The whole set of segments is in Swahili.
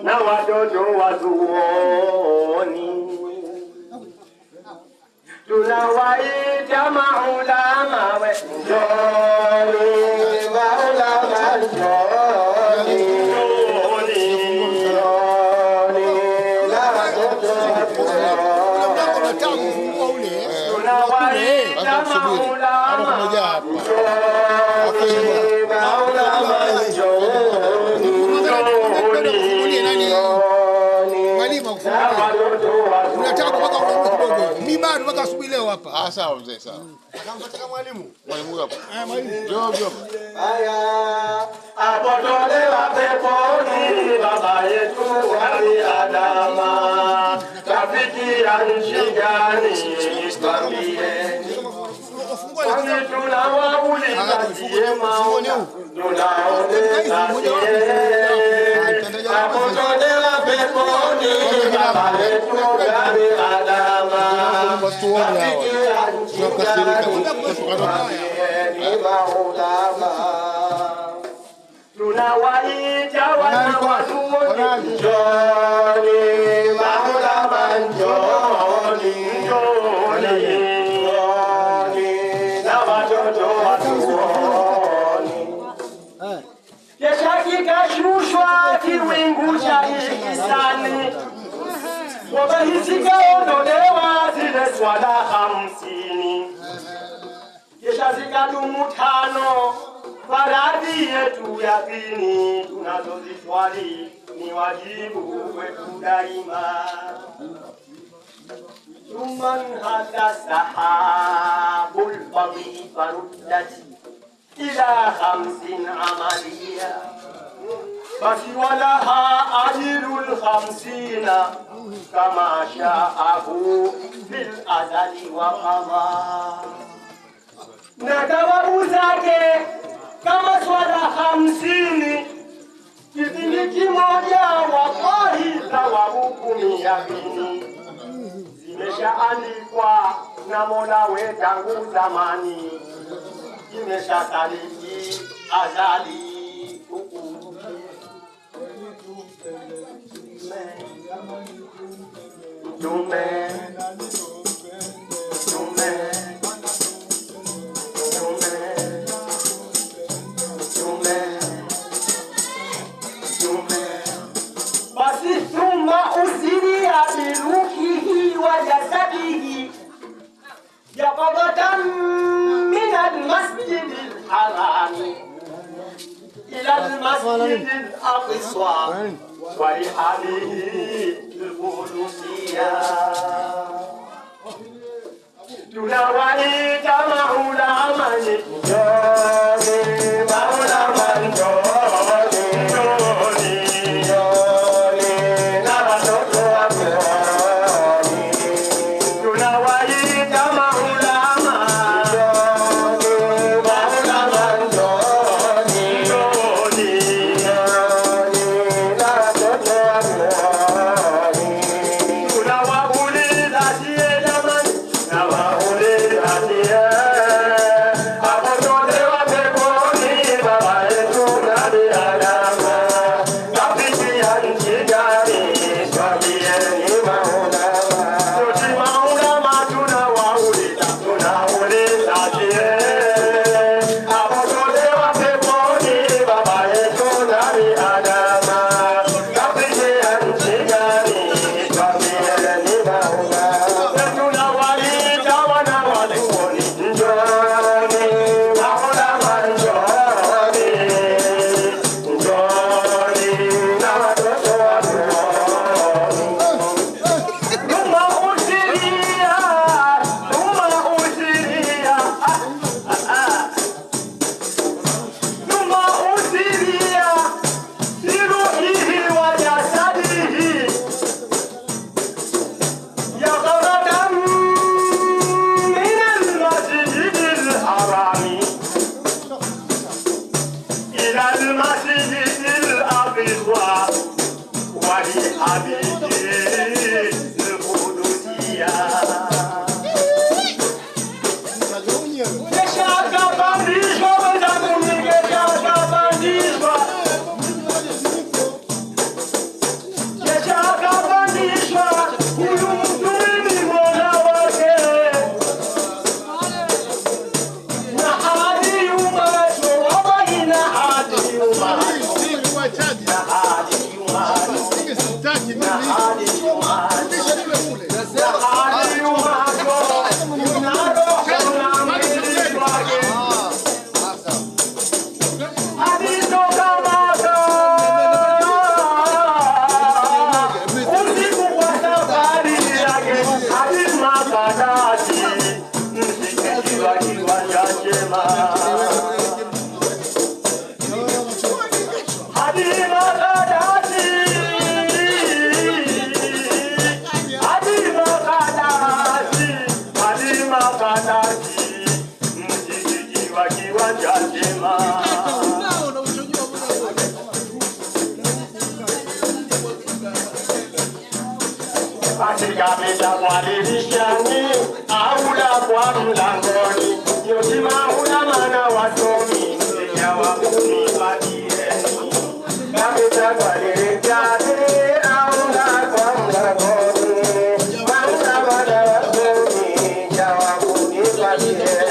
Na watoto wazuoni. Tunawaita maulama we, njooni maulama, njooni, njooni na watoto wazuoni. Tunawaita maulama, njooni maulama, njooni, njooni na watoto Unataka mpaka wazuoni. Kidogo. Mimi bado mpaka asubuhi leo hapa. Ah, sawa mzee, sawa. Akamfuata mwalimu. Mwalimu hapa. Eh, mwalimu. Njoo njoo. Aya, apotolewa peponi baba yetu Nabii Adama, kafikia nchi gani? Twambieni, kwani tunawauliza sie maona, tunaoneza sie. Apotolewa peponi baba yetu Nabii Adama, kafikia nchi gani? Twambieni maulama. Tunawaita wanawazuoni, njooni maulama, njooni, njooni, njooni na watoto wazuoni. Kisha kikashushwa kiwingu cha ihsani, wallahi zikaondolewa zile swala 50, kisha zikadumu 5 faradhi yetu ya dini tunazoziswali ni wajibu wetu daima. ثم انهد سحاب الفضل فردت إلى 50 عملية، basi ولها أجر ال50 كما شاءه في الأزل وقضى. Na thawabu zake kama swala 50 kipindi kimoja, wallahi thawabu 10 yakini zimeshaandikwa na Mola we tangu zamani, imeshasaliki azali. Mtume, Mtume, Mtume, Mtume, Mtume. Basi ثم أسري بروحه وجسده يقظة من المسجد الحرام إلى المسجد الأقصى ولحبه القدسية. Tunawaita maulama, njooni maulama, njooni, njooni, njooni na watoto wazuoni. Tunawaita maulama, njooni maulama, njooni, njooni, njooni na watoto wazuoni. Tunawauliza sie jamani, tunawauliza sie, apotolewa peponi baba yetu Nabii Adama, kafikia nchi gani? Twambieni maulama. Tuti maulama tunawauliza, tunauliza sie, apotolewa peponi baba yetu Nabii Adama, kafikia nchi gani? Twambieni maulama. Tunawaita wanawazuoni, njooni maulama, njooni, njooni na watoto wazuoni. ثم أسري، ثم أسري، ثم أسري بروحه وجسده يقظة من المسجد الحرام إلى المسجد الأقصى ولحبيبه القدسية. Kisha akapandishwa wenzangu, kisha akapandishwa. Kapita kwa dirishani au la kwa mlangoni, yote maulama na wasomi jawabu nipatieni. Kapita kwa dirishani au la kwa mlangoni, maulama na wasomi jawabu nipatieni.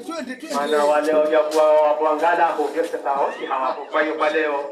Twende, twende. Maana wale wajakuwa wakuangala hapo, sasa hawapo. Kwa hiyo kwa leo